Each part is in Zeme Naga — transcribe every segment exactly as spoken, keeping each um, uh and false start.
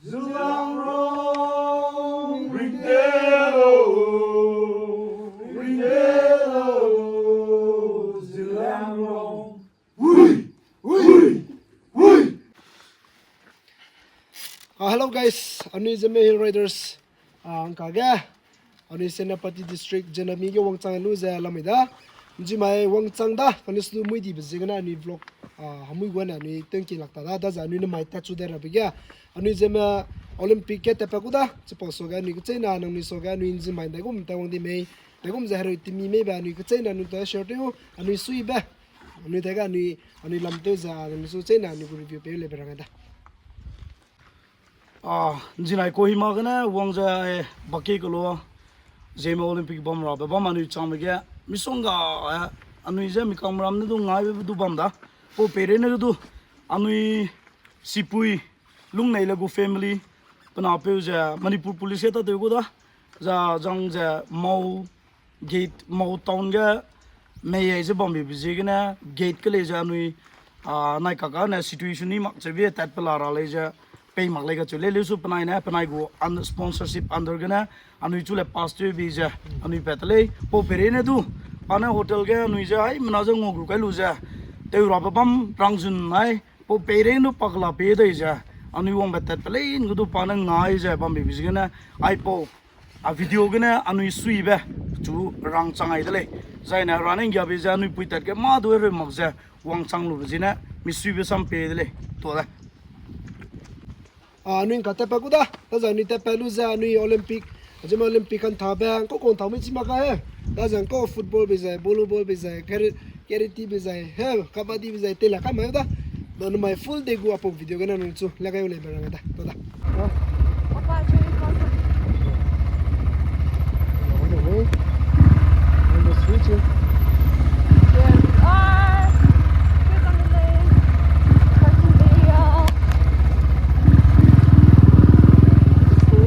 Zeliangrong, ringde lau, ringde lau, Zeliangrong. Hui, hui, hui. Ah, hello guys, anui Zeme Hill Riders. Ah, ngka ge, anui Senapati District, Jenami ge wangchang lu ze lamai da. Nzimai wangchang da, kane su mui dibe ziegene anui vlog, ah, hamui guane anui tengki lak ta da, da ze anui nemai tat chu de rabe ge. Anui Zeme Olympic ge tatpat ku da, chipau suage anui kecheina nangnui suage anui nzimai ndaigum ta wang di mei, ndaigum ze hereu timi mei be anui kecheina anui ta share tew, anui suibe. Anui tega anui, anui lam tew ze, anui su cheina anui gu review peu lebe rang da. Ah, nzinai Kohima gene wang ze, eh, baki kelo, Zeme Olympic bam rabe bam anui changbe ge, misongga, eh, anui ze mikang meram ne du ngaibe du bam da. Pau peirei ne du, anui sipui, lungnei le gu family, pena peu ze Manipur Police ge ta tew gu da, za zang ze mau gate, mau town ge mei ai ze bambe ziegene gate kelei ze anui, ah, nai kaka ne situation ni mak chebe tat pela ra lei ze pei mak lei kacheu lei leu su penai ne, penai gu un-, sponsorship under gene anui chu le pass tew bi ze anui pat te lei. Pau peirei ne du, pa ne hotel ge anui ze ai mena ze ngua gu kai lu ze, tew rabe bam rangzun nai, pau peirei ne du pakla pe dei ze, anui wangbe tat pelei ne gu du pa ne ngai ze bambe ziegene, aipau a video gene anui suibe chu rangchang ai de lei. Zaine rane nggiabe ze anui pui tat ge mâ du hereu mak ze wangchang lube ziegene misuibe sam pe de lei. Tuâ de. Ah, anui ngka tatpat ku da, da ze anui tatpat lu ze anui Olympic, Zeme Olympic kan tabe, ngkau kau ntau mei chi mak ka he. Da ze ngkau football be zai, volleyball be zai, kari-, karate be zai, he, kabaddi be zai, tela kai mai da. Da numai full day gu apau video gene anui chu le kai u lei be rang da. Tuâ da. Papa, show you something. On the way. On the street, yeah. Here we are. Here's on the lake. Parking area. Woo!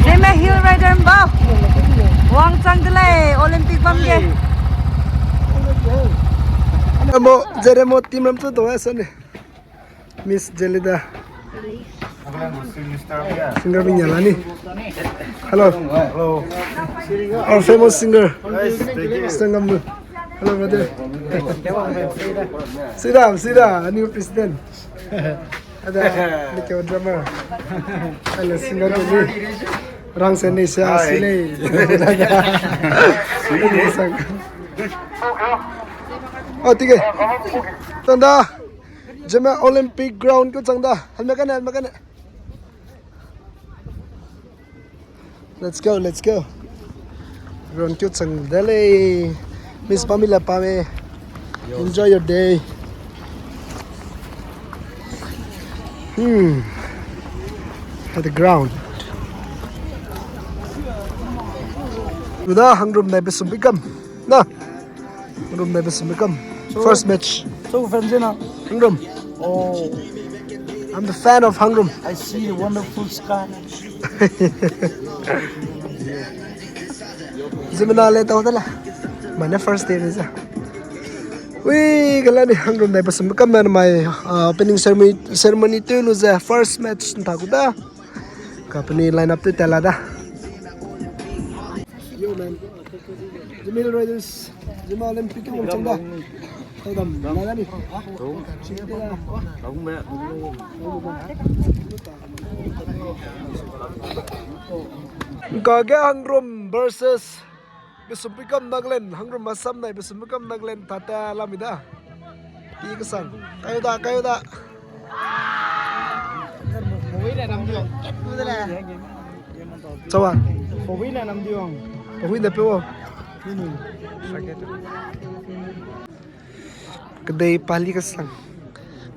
Zeme Hill Rider mbau. Wangchang de lei, Olympic bam ge. Amo, Jeremo team ram chu to asa ne. Miss Jelida. Singer Minyalani. Hello. Hello. Our famous singer. Nice, thank you. Mister Ngamnu. Hello, brother. Sit down, sit down. A new president. Ada, ni kau drummer. Hello, singer ni. Rang se ni se. Hi. Asile. Oh, tige. Tanda. Zeme Olympic ground kau chang da. Helmet kane, helmet kane. Let's go, let's go. Ground kau chang da lei. Miss Pamela Pame. Enjoy your day. Hmm. At the ground. Uda Hangrum nai besum bikam. Na. Hangrum nai besum bikam. So, first match. So, fan zena. Hangrum. Oh. I'm the fan of Hangrum. I see the wonderful sky. Zimena le tau da la. Mane first day ni za. Ui, kala ni Hangrum nai besum bikam na mai, ah, opening ceremony, ceremony tew lu ze first match nta ku da. Kapeni line up te tela da. Yo, man. Zeme Hill Riders, Zeme Olympic ke wangchang da. Tadam, na ni. Ngka ge Hangrum versus Besumpuikam Nagaland, Hangrum Assam nai Besumpuikam Nagaland tate lamida. Ki kesang. Kayo da, kayo da. Chawa. Pahui da pe wo. Kedei pali kesang.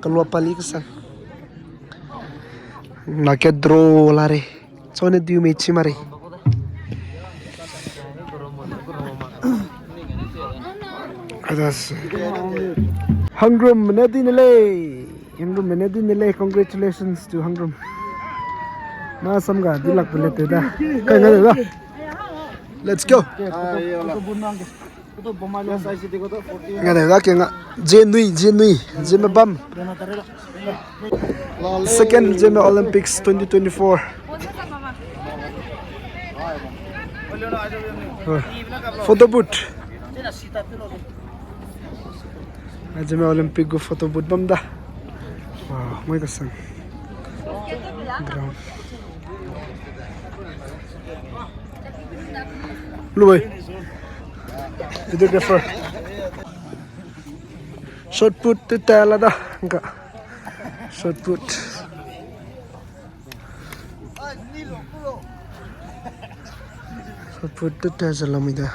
Kelua pali kesang. Na ke draw la re. Chone diu mei chi ma re. Others. Hangrum ne di ne lei. Hangrum ne di ne lei. Congratulations to Hangrum. Ma sam ga di lak pele te da. Kai ga da. Let's go. Nga ne da ke nga. Jenui, Jenui, Zeme bam. Second Zeme Olympics twenty twenty-four. Photo booth. Zeme Olympic gu photo booth bam da. Wow, ngoi kasang. Ground. Lui. Videographer. Shot put te ta la da. Nga. Shot put. Shot put te ta za la mi da.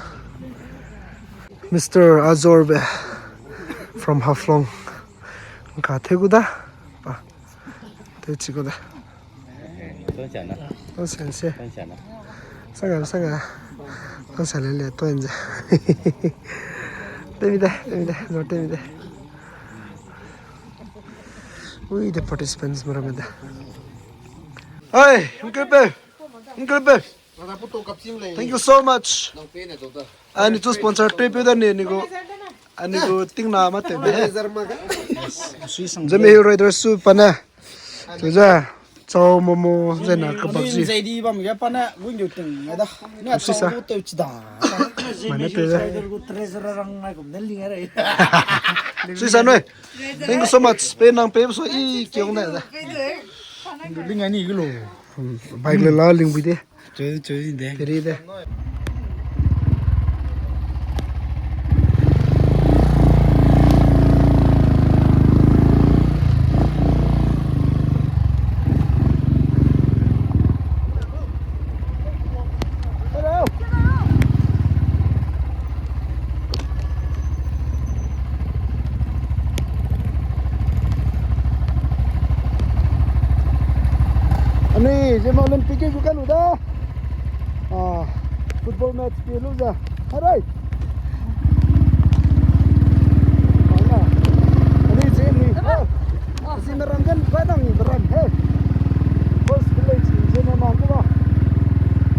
Mister Azor be from Haflong. Nga te gu da. Pa. Te chi gu da. Tong sen se. Tong sen na. Sanga, sanga. Tong sen le le, tong en ze. Temi de, temi de, no temi de. Ui, the participants mara me de. Hey, Uncle Pe. Uncle Pe. Thank you so much. Ani chu sponsor trip da ni, ni gu. Ani gu ting na ma te me. Zeme Hill Riders su pa ne. Tuza, chau momo, zena kabak zi. Zai di bam ge pa ne, win yu ting, ada. Ni a chau teu chi da. Mana te. Treasurer rang ngai kum ne ling are. Sui sa noi. Thank you so much. Pe nang pe so i kiong ne da. Ling ani gelo. Bike le la ling bui de. Choi, choi, de. Peri de. Ani, Zeme Olympic ke gu ka lu da. Ah, football match ke lu za. Harai. Ana. Ani Zeme. Ah. Zeme ram gen ba dang ram he. First village Zeme ma ko ba.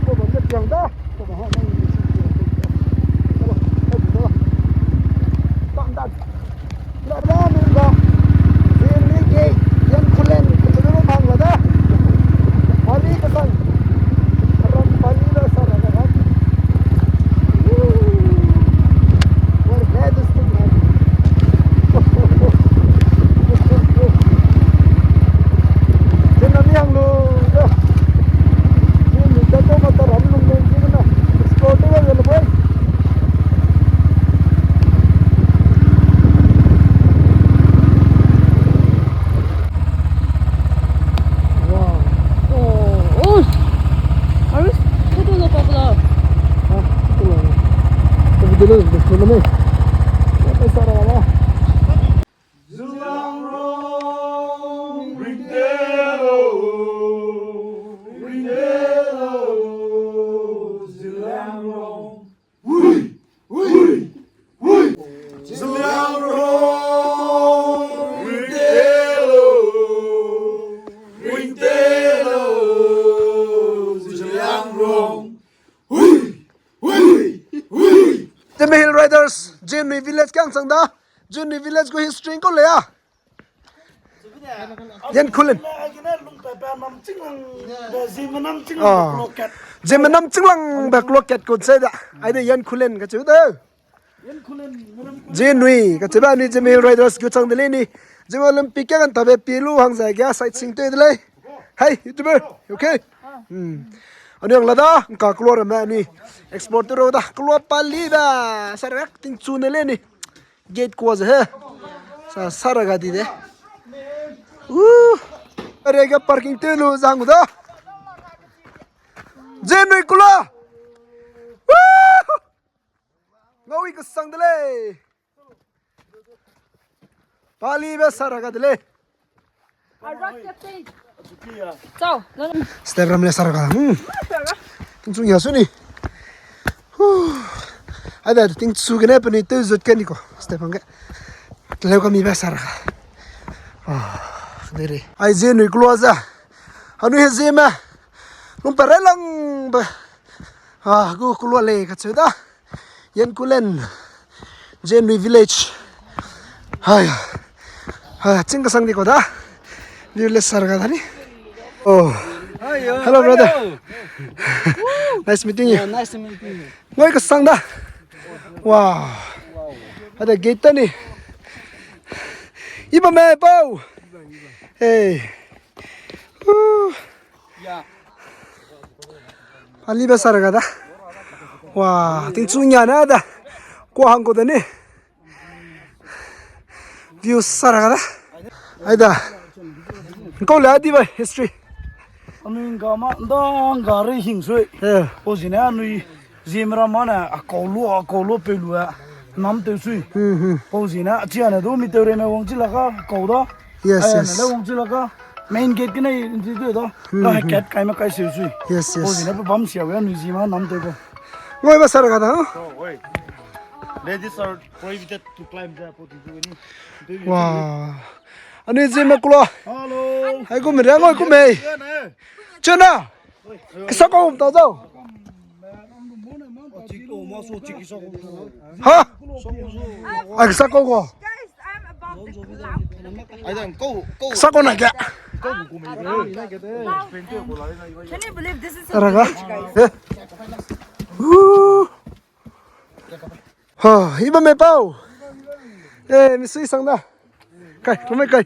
Ko ba de piang da. Ko ba ha nang. Ko ba. Ko ba. Dang dang. Wow. Oh, oh. Arus, photo lo pa lo. Ah, photo lo. Tapi dulu, dulu ni. Ya, pesa rara. Zeliangrong, ringdelo, ringdelo, Zeliangrong. Hui! Hui! Hui! Zeliangrong, ringdelo, ringdelo, Zeliangrong. Hui! Hui! Hui! Zeme Hill Riders, Jenui Village kang sang da. Jenui Village gu history ko le ya. Yan Kulen. Ah. Zeme nam chinglang ba kloket ko se da. Ai de Yan Kulen ka chu da. Jenui ka chu ba ni Zeme Hill Riders gu chang de le ni. Zeme Olympic ka kan tabe pi lu hang zai ga sightseeing te de le. Hey, YouTuber, you okay? Hmm. Ani ang la da, ka klua ra me ni. Explore te ro da, klua pali ba. Sarak ting chu ne le ni. Gate kua ze he. Sa, sara ga di de. Uh. Are ga parking te lu zang da. Jenui kula. Uh. Ngaui kesang de lei. Palibe saraga de lei. Arot ke pei. Chau, no, no. Step ram le saraga. Hmm. Tingchu ya su ni. Huh. Ada tingchu gene pe ni tew zut ke ni ko. Step hangge. Leu ka mi be saraga. Ah, dere. Ai zie nui kulua za. Anui he zie me. Lung pe re lang be. Ah, gu kulua le kacheu da. Yenkulen, Jenui village. Hai. Ah, ching kasang di ko da. View le saraga da ni. Oh. Hi, uh, hello, brother. Hello. Nice meeting you. Yeah, nice to meet you. Ngoi kasang da. Wow. Ada gate ta ni. Iba me pau. Hey. Woo. Alibe saraga da. Wa, tingchu nia na da. Kua hang ko da ni. View saraga da. Ai da. Kau le di bai history. Anui ngga ma, nda ngga rei hing sui. Eh. Pau zine anui Zeme ram ma ne, a kau lu, a kau lu, peu lu, a nam tew sui. Hmm, hmm. Pau zine, a chia ne du, mi tew rei me wang chi la ka, kau da. Yes, yes. Ai, ne le wang chi la ka, main gate gene entry tew da. Hmm, hmm. Ka he kat kai me kai seu sui. Yes, yes. Pau zine, pe bam sia we, anui Zeme nam tew ko. Ngoi ba saraga da, ha? Oh, wait. Ladies are prohibited to climb the poti tu ni. Wow. Anui Zeme kulo. Hello. Hai kum re ngoi kum mei. Chuna. Kesa ko um ta zau. Ha? Ai, kesa ko ko. Guys, I'm about to clap. Kesa ko na ke. Can you believe this is so huge, guys? Eh. Woo. Ha, iba me pau. Eh, mi sui sang da. Kai, kemai kai.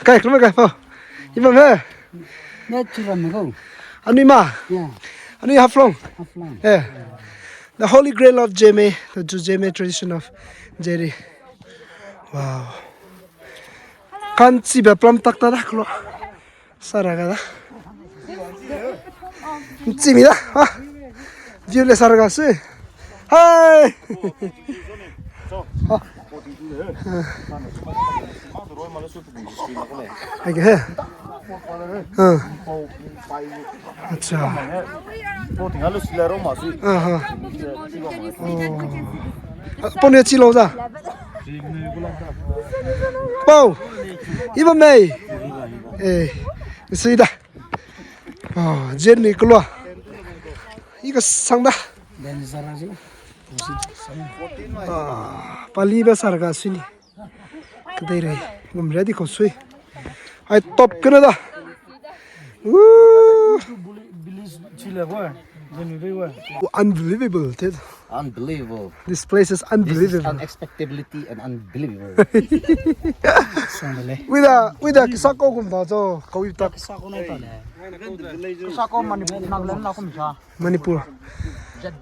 Kai, kemai kai, pau. Iba me. Ne chira me go. Anui ma. Yeah. Anui Haflong. Haflong. Eh. The Holy Grail of Zeme, the Zeme tradition of Zeme. Wow. Kan chibe plum tak ta da klo. Saraga da. Chimi da. Ha. View le saraga sui. Hai. Ha. Ai ke he. Ha. Acha. Ha, ha. Oh. Pone chi lo za. Pau. Iba mei. Eh. Sui da. Ah, Zeme kulo. I kasang da. Ah, pali ba saraga sui ni. Kedei rei, gum ready ko sui. Ai top kena da. Woo! Unbelievable, dude. Unbelievable. This place is unbelievable. This is unexpectability and unbelievable. Wida, wida, kisa ko gum da zo, ko ita. Kisa ko na ita le. Kisa ko Manipur, Nagaland na kum sa. Manipur.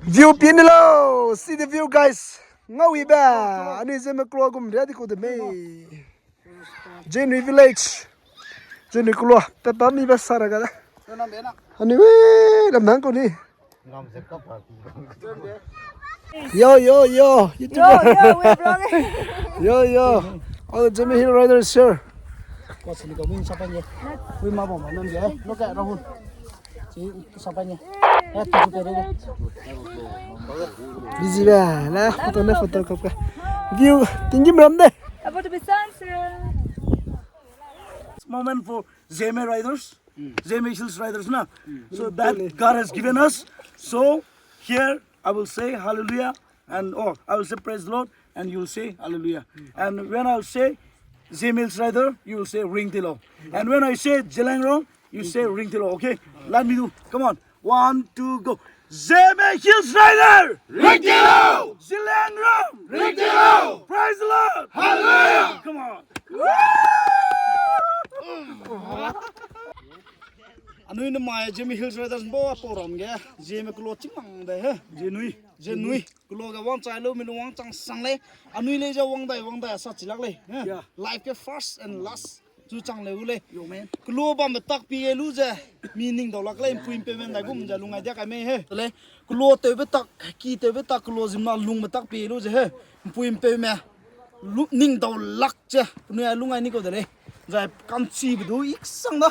View pin lo. See the view, guys. Ngau ibe. Ani Zeme kulo gum ready ko de mei. Zeme village. Zeme kulo. Pe pa mi ba saraga da. Ani we, lam nang ko ni. Yo, yo, yo, YouTuber. Yo, yo, we're vlogging. Yo, yo. All the Zeme Hill Riders here. Kau sini kau mui sapa ni. Mui ma bom nam je. Look at Rahul. Si sapa ni. Eh, tu tu tu. Busy ba, na photo na photo kau ka. View, tinggi ram de. About to be sunset. Moment for Zeme Riders. Zeme Hills Riders, na? So that God has given us. So here I will say hallelujah and, oh, I will say praise the Lord and you will say hallelujah. And when I will say Zeme Hills Rider, you will say ring tilo. And when I say Zeliangrong, you say ring tilo, okay? Let me do. Come on. One, two, go. Zeme Hills Rider! Ring tilo! Zeliangrong! Ring tilo! Praise the Lord! Hallelujah! Come on. Anui ne mai Zeme Hills Riders bo a program ge, Zeme kulo chimang de he, Zenui, Zenui. Kulo ge wangchai lu, mi lu wangchang sang lei. Anui lei ze wangdai, wangdai sa chilak lei. He? Yeah. Life ke first and last. Zu chang leu lei. Kelo bambe tak pie lu ze. Mi ning dau lak lei, mpui mpeume ndai gum ze lung ai dia kai mei he. Lei. Kelo tewbe tak, ki tewbe tak, kelo zimna lungbe tak pie lu ze he. Mpui mpeume. Lu, ning dau lak ze. Penui ai lung ai ni kau de lei. Zai kanchibe du iksang da.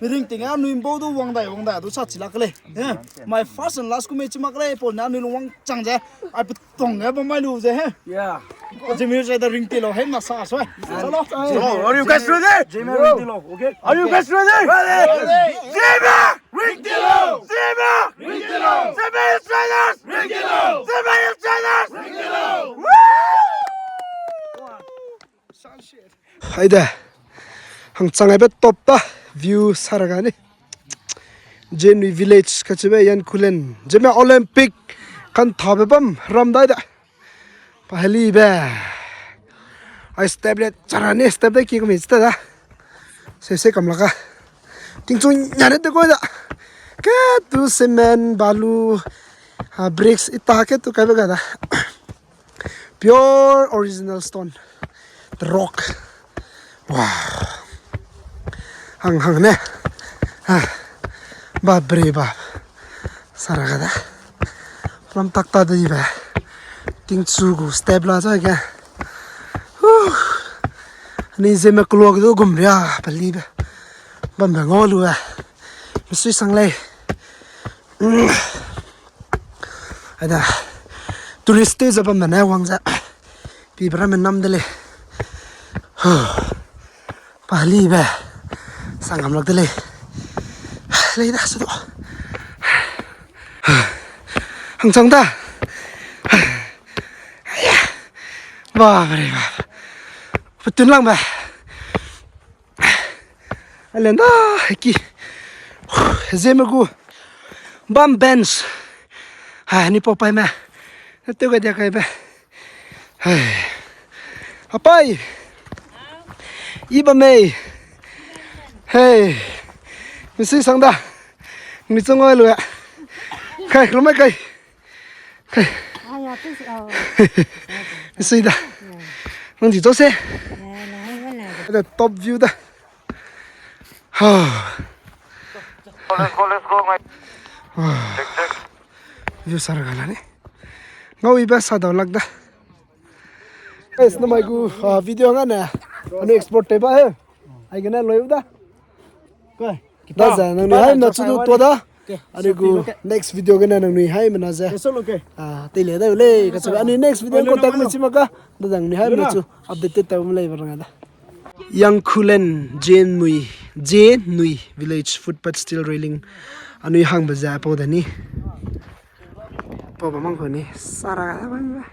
Ringting a nui mbau du wang dai, wang dai, du sa chi lak lei. He. My first and last ku mei chi mak lei, pau na nui lung wang chang ze. Ai pe Tong ge bam mai lu ze he. Yeah. Jimmy ze da ring ti lo he na sa soi. Salo. So, are you guys ready? Jimmy ring ti lo, okay? Are you guys ready? Ready. Jimmy! Ring ti lo! Jimmy! Ring ti lo! Jimmy Hill Trainers! Ring ti lo! Jimmy Hill Trainers! Ring ti lo! Woo! Haide. Hangchang aibe top ta view saraga ni. Jenui village kachibe Yankulen. Jeme Olympic kan thabe bam ram dai da. Paheli be. Ai step le chara ni step dai ki kami sta da. Se se kam laka. Tingchu nya ne te koi da. Ke tu cement, balu, ah, bricks ita ke tu kaibe ga da. Pure original stone. The rock. Wow. Hang hang ne. Ah. Ba bre ba. Saraga da. Lam tak ta di ba. Tingchu gu step la za ga. Huh. Ni ze me klok du gum ria pali ba. Bam ba ngau lu ba. Mesui sang lei. Ada tourist te ze bam ne wang ze. Pi bra me nam de lei. Paheli be. Sangam lak de lei. Lei da se do. Hangchang da. Ba, ba, ba. Petun lang ba. Alen da, heki. Zeme gu. Bam bench. Ha, ni pau pai me. Na teu ga dia kai be. Hai. Apai. I ba mei. Hey. Misi sang da. Ni chong oi lu ya. Kai, lu mai kai. Kai. Ai ya, tu si, oh. Ni sui da. Nang di to se. Eh, nang nang na. The top view da. Ha. Let's go, let's go, mate. Ah. Check, check. View sar ga la ni. Ngau ibe sa dau lak da. Guys, namai gu, ah, video nga ne. Anu export te ba he. Ai gene loi da. Kai. Da za nang ni hai na chu du to da. Ani gu next video gene nang ni hai mena ze. Ah, te le da le ka chu ani next video ko tak me chi maka. Da nang ni hai mena chu update te ta um lei ba nga da. Yangkulen Jenui, Jenui Village footpath steel railing. Anui hang ba za pau da ni. Pau ba mang ko ni. Sara ga ba.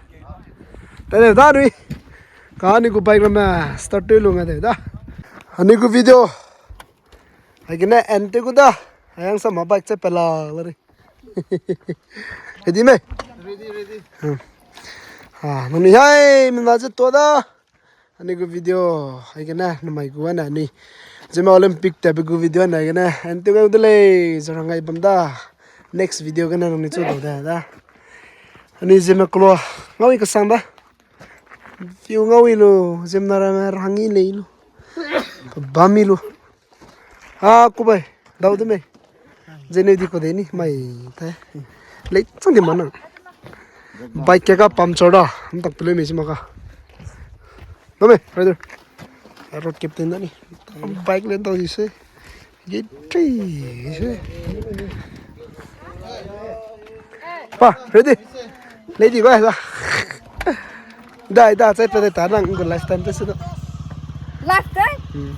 Ta de da nui. Ka ani gu bike ram start te lu nga de da. Ani gu video. Ai gene end te gu da. Ayang sama bike che pela la ri. Ready me? Ready, ready. Hmm. Ah, nang ni hai mena ze to da. Ani gu video, ai gene, namai gu ane ni. Zeme Olympic te be gu video ane gene. Ante ga de lei, zorang ai bam da. Next video gene nang ni chu do da da. Ani zeme klo, ngau i ka sang da. View ngau i lu, zeme na ra me rang i lei lu. Bam i lu. Ah, ku bai. Dau de mei. Zene di ko de ni, mai te. Lei chang di mana. Bike ke ka puncture da. Ntak pele mei sima ka. Dau mei, rider. Road captain da ni. Bike le dau di se. Ye tri se. Pa, ready? Lady go, da. Da, da, chai pe de ta nang gu lifetime te se da. Lifetime? Hmm.